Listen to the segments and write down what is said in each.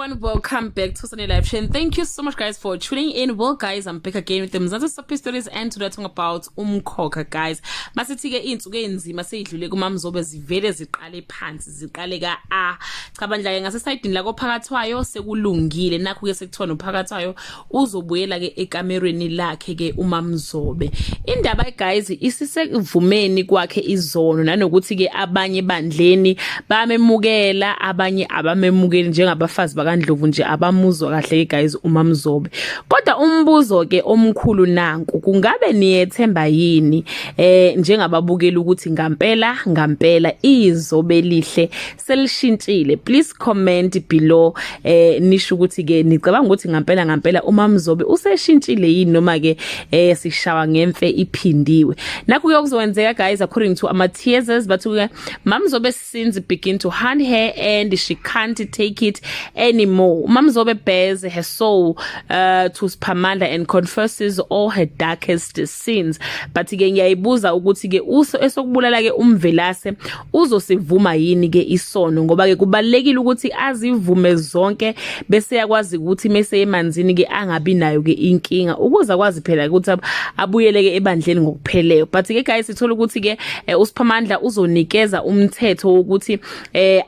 Everyone, welcome back to Sunday Live Show and thank you so much, guys, for tuning in. Well guys, I'm back again with the Mzansi Soapie Stories and today talking about Umkhokha, guys. Masithi ke insuku enzima seyidlule kuMamzobe, zivele ziqale phansi, ziqale ka A. Cha bandla ke, ngasesayidini la kophakathwayo sekulungile. Nakho ke sekuthiwa nophakathwayo uzobuyela ke ekamerweni lakhe ke uMamzobe. Indaba, guys, isisekuvumeni kwakhe izono nanokuthi ke abanye bandleni bamemukela, abanye abamemukeli, njengabafazi bakaNdlovu nje abamuzwa kahle, guys, uMamzobe. Kodwa umbuzo ke omkhulu nanku: kungabe niyethemba yini njengababukeli ukuthi ngampela ngampela izobe lihle selishintshile? Please comment below, nisho ukuthi ke nicabanga ukuthi ngampela ngampela uMamzobe useshintshile yini noma ke sishawa ngemfe iphindiwe. Nakho ke okuzokwenzeka, guys, according to ama teasers, bathi ke Mamzobe sins begin to haunt her and she can't take it anymore. Mamzobe bares her soul to Siphamandla and confesses all her darkest sins. But ke ngiyayibuza ukuthi ke uso esokubulala ke uMvelase uzosivuma yini ke isono, ngoba ke kubalekile ukuthi azivume zonke bese yakwazi ukuthi mase emanzini ke angabi nayo ke inkinga, ukuze akwazi phela ukuthi abuyele ke ebandleni ngokupheleyo. But ke guys, sithola ukuthi ke uSiphamandla uzonikeza umthetho wokuthi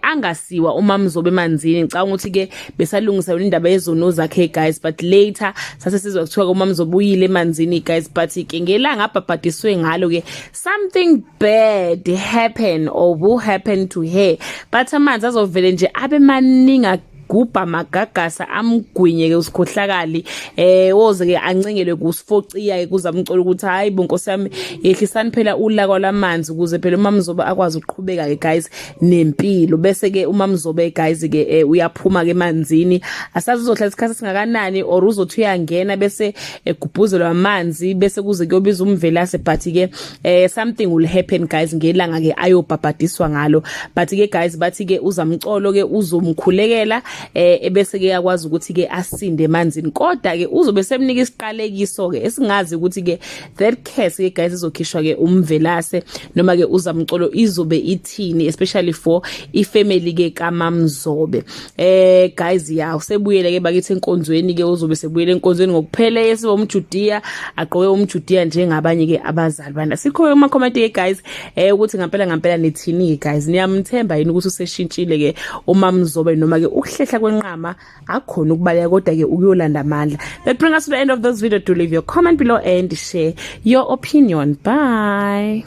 angasiwa uMamzobe emanzini. Ngicabanga ukuthi ke besalungisa yona indaba yezono zakhe, guys, but later sase sizwa kuthiwa uMamzobe uyile emanzini, guys. But ke ngelanga abhabhadiswe ngalo ke, something bad happen or will happen to her, but amanzi azovele nje abe maningi, gubha magagasa, amgwinye ke usikhohlakali. Woze ke ancengelwe kusifociya ke kuzamcela ukuthi, "Hayi bo, nkosi yami, yehlisani phela ulaka lamanzi," ukuze phela uMamzobe akwazi ukuqhubeka ke, guys, nempilo. Bese ke uMamzobe, guys, ke uyaphuma ke emanzini. Asazi uzohlala isikhathi singakanani or uzothi uyangena bese egubhuzelwa amanzi, bese kuze kuyobiza uMvelase. But ke something will happen, guys, ngelanga ke ayobhabhadiswa ngalo. But ke guys, bathi ke uzamcolo ke uzomkhulekela, ebese ke yakwazi ukuthi ke asinde emanzini, kodwa ke uzobe semnika isiqalekiso ke esingazi ukuthi ke that curse ke, guys, izokhishwa ke uMvelase noma ke uzamcolo izobe ithini, especially for ifamily ke kaMamzobe. Guys, ya, usebuyele ke bakithi enkonzweni ke, uzobe sebuyele enkonzweni ngokuphele esiwomjudiya, agqoke umjudiya njengabanye ke abazali bana. Sikho kuma comment ke, guys, ukuthi ngempela ngempela nithini ke, guys? Niyamthemba yini ukuthi useshintshile ke uMamzobe noma ke ukuhlehla kwenqama akukhona ukubaleka kodwa ke ukuyolanda amandla? That bring us to the end of this video. Do leave your comment below and share your opinion. Bye.